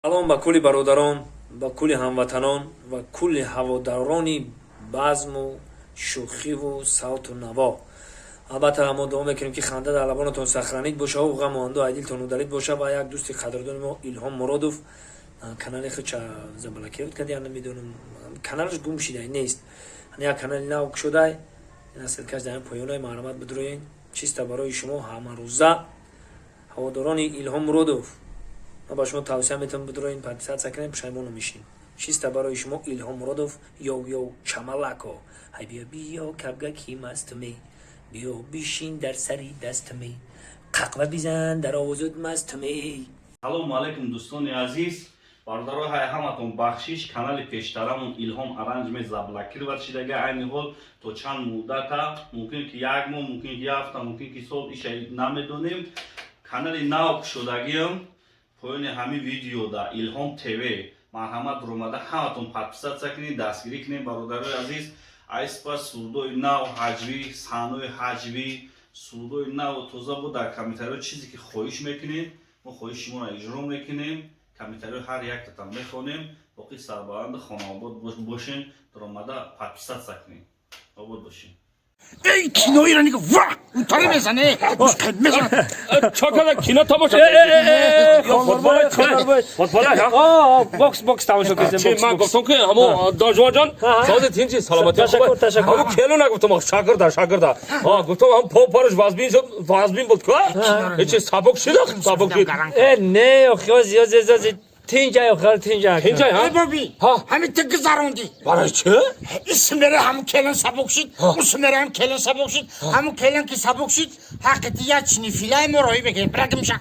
Салом ба кулли бародарон, ба кулли ҳамватанон ва кулли ҳаводарони базму шӯхиву савту наво. Албатта, мо дуо мекунем, ки ханда дар лабонатон сохранить бошаву ғаму андӯҳ ай дилтон удалить боша. Ва як дӯсти қадрдони мо, Илҳом Муродов, канали худша заблокировать кард, я намедонам, каналаш гум шидай, нест. Як канали нав кушодай, ссылка ш дар поёнай, марҳамат, бидуроен. Чиста барои шумо ҳамарӯза. Ҳаводорони Илҳом Муродов, ман ба шумо тавсия метавонам, бидуроен, подписаться кунем, пушаймон намешин. Чиста барои шумо Илҳом Муродов. Йоу, йоу, чамалако, ҳай, биё, биё, кабгаки мастуме, биё, бишин дар сари дастуме, қақва бизан, дар овозут мастуме. Салому алайкум, дӯстони азиз, бародаро, ҳай ҳаматон бахшиш. Канали пештарамон «Илҳом Аранҷме» заблокировать шидага айни ҳол то чанд муддата, мумкин ки як моҳ, мумкин ки як ҳафта, мумкин ки сол, иша намедонем. Канали нав кушодагиам поёни ҳамин видеода, «Илҳом ТВ». Марҳамат, омада ҳаматон подписаться кунед, дастгирӣ кунед, бародарои азиз. Айспас сурудои нав, ҳаҷвӣ, саҳнаҳои ҳаҷвӣ, сурудои наву тоза бо дар комментариҳо чизе ки хоҳиш мекунед, мо хоҳиши шуморо иҷро мекунем. Комментариҳои ҳар яктатон мехонем. Боқӣ сарбаланду хонаобод бошен. Даромада подписаться кунед, обод бошен. Эй, киноиро нига, ва унтари мезане, мезана. Чокала кино тамошо футбол. Бокс, бокс тамошо кардем. Чи ман гуфтам, ки ҳамо дожваҷон, сози тинчи, саломатӣ? Ташаккур, ташаккур. Ҳамо кело нагуфтам, шакирда, шакирда гуфтам, ҳам по параш вазбин шуд, вазбин буд ка, ҳечи сабук шид, сабук шид. Э, не, охи, ози, ози, ози, тинҷай, охи, тинҷай. Тинҷай, ҳа? Эй, боби, ҳамин ту гузарондӣ. Барои чӣ? Исмере ҳамун келин сабук шид, усмере ҳам келин сабук шид. Ҳамун келин ки сабук шид, ҳаққи ти як чини филаи мо роҳӣ бекунед. Бира, гимша.